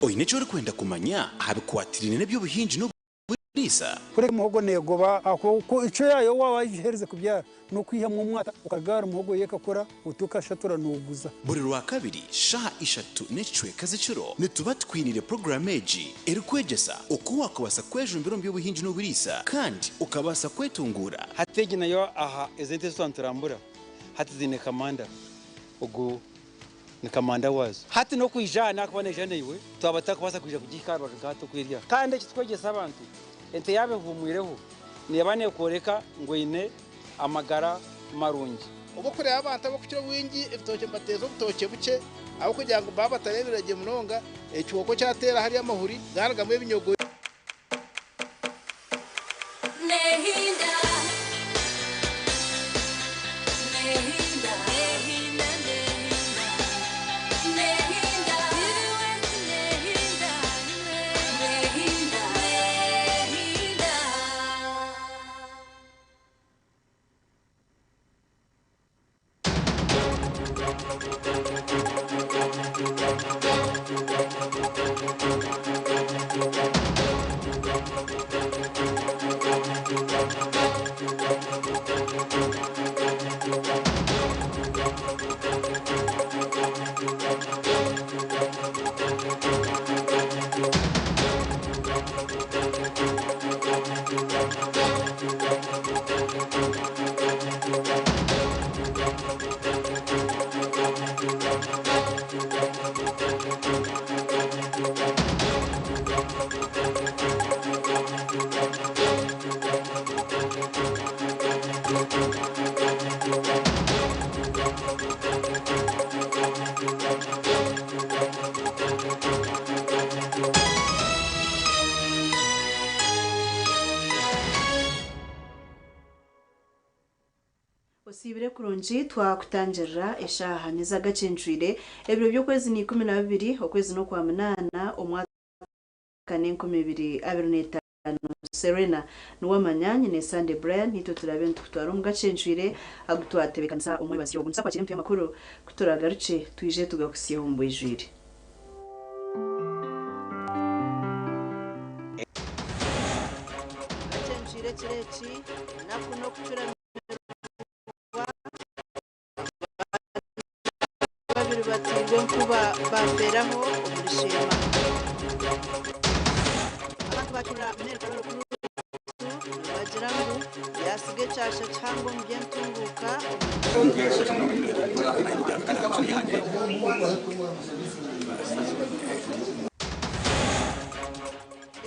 Oine eki orikwenda kumanya aha bikwatiraine n'eby'obuhingi n'oburiisa? Kureka muhogo neegoba ahabw'okuba icwe yaayo waaba wagiherize kubyara n'okwihamu omwata okagaara muhogo yo ekakura oti okashatura nooguza. Buri Rwakabiri shaaha ishatu n'ekicweka z'ekiro nituba tukwiniire puroguraamu egi erikwegyesa oku waakubaasa kwejumbira omu by'obuhingi n'oburiisa kandi okabaasa kwetunguura. Hati egi nayo aha ezi ente ezi twaba niturambura hati ziine kamanda ogu Ni kamanda waazo. Hati n'okwija aha naakuba naija naiwe, twaba tutakubaasa kwija kugihika aha rubaju nka hati oku eri aha. Kandi eki tukwegyesa abantu, ente yaaba ehuumwireho, neeba neekworeka ngu eine amagara marungi. Obu okureeba abantu abarikukira obwingi ebitookye nibateeza obutookye bukye ahabw'okugira ngu baaba batareebire gye munonga, ekihooko kyateera hariya amahuri gaarugamu ebinyogoyo. Osiibire kurungi twakutangirira eshaaha n'ez'agacencwire ebiro by'okwezi n'ikumi na bibiri okwezi n'okwamunaana omwaka n'enkumi ibiri abiri n'etaano Serena Niwamanya nyine Sunday Brian naitwe turabe nitukutwara omu gacencwire agu twatebeekanisa omwebazyo ogu nituza kwakira emitwe y'amakuru ku turagarukye twije tugakutsyeho omu bwijwire. Gacencwire ekiro eki enaku n'okucuramirwa abaana babiri bateirwe enkuba baafeeraho omuri Sheema. Abantu baacurira Mary Karole Kurutu nibagira ngu yaatsiga ekyasha kihango omu by'entunguuka omu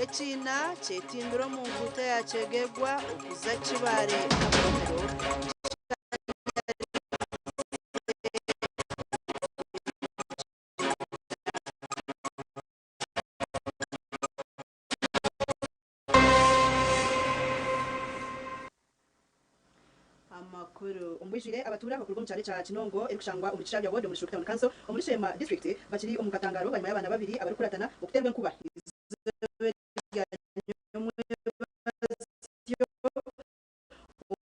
Ekiina kyetimbire omu nguuto eya Kyegegwa okuza Kibaale Kakomero Amakuru. Omubwijwire, abatuura abakuruga omu kyaro ekya Kinongo erikushangwa omuri Kishabya Ward omuri Shoroki Town Council omuri Sheema District bakiri omu katangaro bwanyima y'abaana babiri abarikukuratana okuteerwa enkuba eizooba erya nyomwebazyo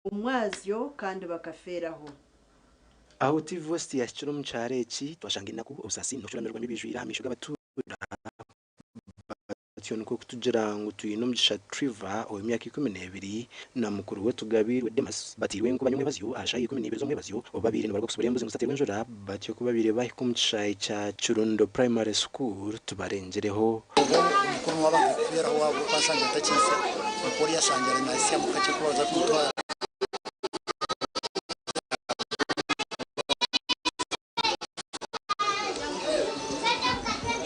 omwazyo kandi bakafeeraho. Ahu TV West yahikire omu kyaro eki, twashanga enaku, obusaasi n'okucuramirwa nibijwire aha maisho g'abatuura. Batyo nikwo kutugira ngu twine omugisha Trevor ow'emyaka 12 na mukuru we Tugabirwe Demas bateirwe enkuba nyomwebazyo aha shaaha 12 z'omwebazyo obu babaire nibaruga kusubura embuzi ngu zitateerwa enjura. Batyo ku babaire bahika omu kishaayi kya Kirundo Primary School tubarengireho. Obwo omukuru niwe abanza kufeeraho ahabw'okuba ashangire atakiitsya, kwonka oriya ashangire naasyamu kakye ku baaza kumutwara.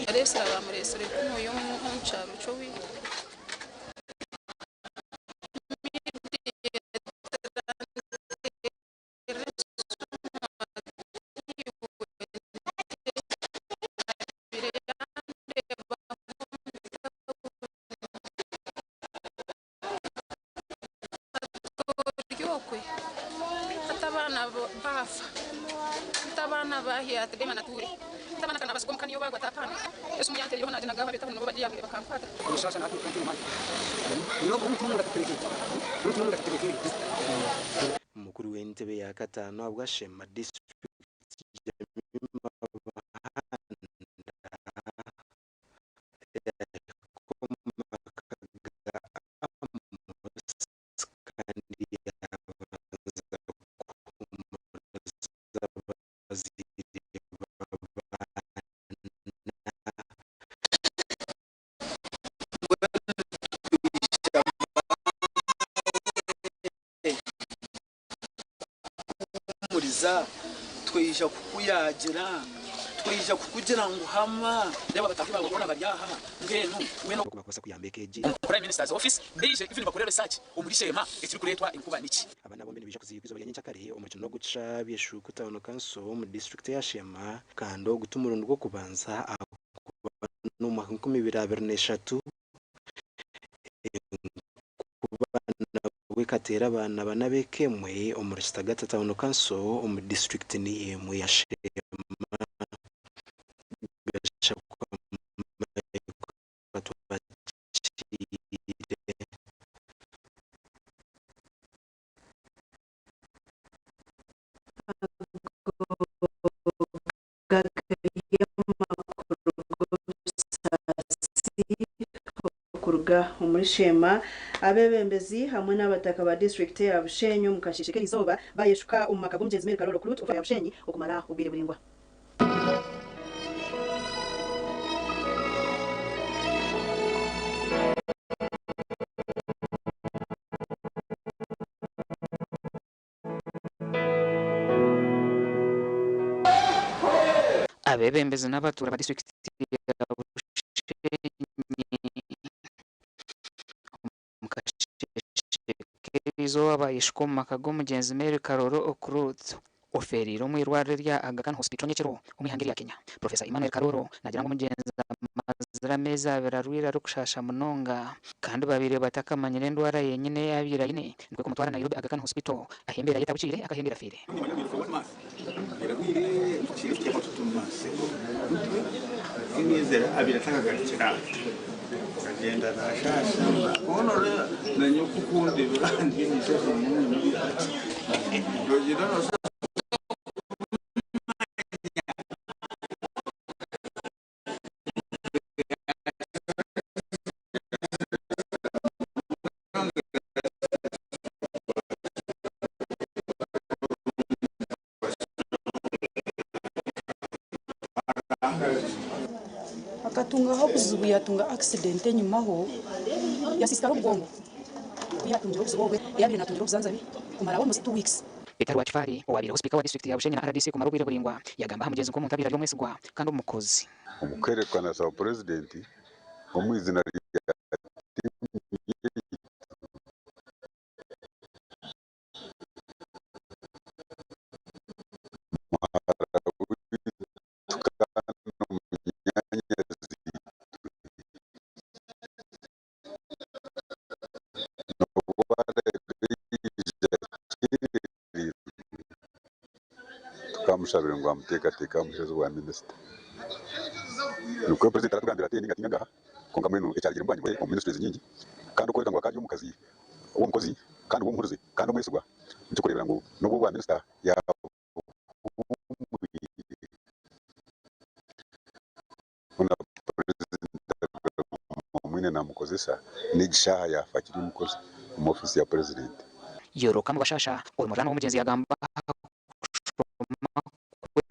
Areesire abamureesire kunuya omu kyaro ky'owaitu. Ori okwe hati abaana baafa hati abaana baahia hati Dema natuure hati abaana ka nabasiga omuka niyo baagwa taata esimu yantereireho naaginagaho ab'etawuni nibo bagiyaahwire bakankwata. Mukuru w'entebe ya kataano ahabwa Sheema disiturikiti Jemimah Bahanda. kukushemeza, twija kukuyagira, twija kukugira ngu hama. Reeba abataahi baawe boona bari aha, mbwenu mbwenu. Oku bakubaasa kuyamba eka egi. Prime Minister's office beije even bakore research omuri Sheema ekirikureetwa enkuba niki. Aba nabo bombi nibaija kuziikwa eizooba rya nyenkyakare omu mukino gw'ekisha Byeshuku Town Council omu disiturikiti eya Sheema kandi ogu ti murundi gw'okubanza ahakuba n'omu mwaka 2023 enkuba nabwo ekateera abaana bana b'eka emwe omuri Kitagata Town Council omu disiturikiti niyo emwe ya Sheema. Twakire. Okuruga omuri Sheema, abeebembezi hamwe n'abataka ba disiturikiti eya Bushenyi omu kasheeshe k'erizooba bayeshuka omu maka g'omugyenzi Mary Karoro Okurut ofa ya Bushenyi okumara obwire buraingwa. Abeebembezi n'abatuura ba disiturikiti ya Bushenyi omu kasheeshe k'erizooba bayeshuka omu maka g'omugyenzi Mary Karoro Okurut ofeereire omu irwariro erya Aga Khan Hospital nyekiro omu ihanga erya Kenya. Professor Emmanuel Karoro naagira ngu omugyenzi amazire ameezi abiri arwaire arikushasha munonga kandi babaire batakamanyire endwara yenyine ei abaire aine nikwo kumutwara Nairobi Aga Khan Hospital ahu embeera ye etabukiire akahendera afiire. Akatungaho obuzibu yatunga accident enyimaho yasisikara obwongo kuyatungire obuzibu obwe yabaire natungira obuzanzabi kumara almost 2 weeks. Peter Rwakifari owabaireho sipiika wa disiturikiti ya Bushenyi na RDC kumara obwire buraingwa yagamba aha mugyenzi nk'omuntu abaire ari omwesigwa kandi omukozi. Omu kwerekana ashaba Purezidenti omu eizina rya tiimu yaitu. Muhara waitu kandi omunyaanyazi-itwe, n'obu araabe yaija akyerereirwe, tukamushabire ngu amuteekateeke amuheereze obwa minisita. Nikwo Purezidenti aratugambira ati, Ninga tinga ngaha, kwonka mbwenu ekyarugiremu bwanyima omu ministries nyingi, kandi okworeka ngu akaba ari omukazi w'omukozi kandi w'omuhurizi kandi omwesigwa, nikyo kureebera ngu n'obu obwa minisita yaabuhumwire, hoona Purezidenti akaguma amwine naamukozesa, n'egi shaaha yaafa akiri omukozi omu ofiisi ya Purezidenti. Yoroka Mubashasha, ori muriraanwa w'omugyenzi yagamba aha kushoma kwe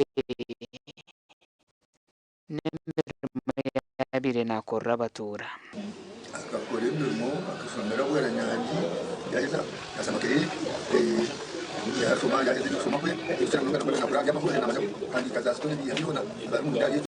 n'emirimo ei abaire naakorera abatuura. Akakora emirimo, akashomera Bweranyangi, yaheza yaza Makerere, yashoma yaheza eby'okushoma kwe, ekikira munonga nakora by'amahurire namanya kuhandiika za story byona.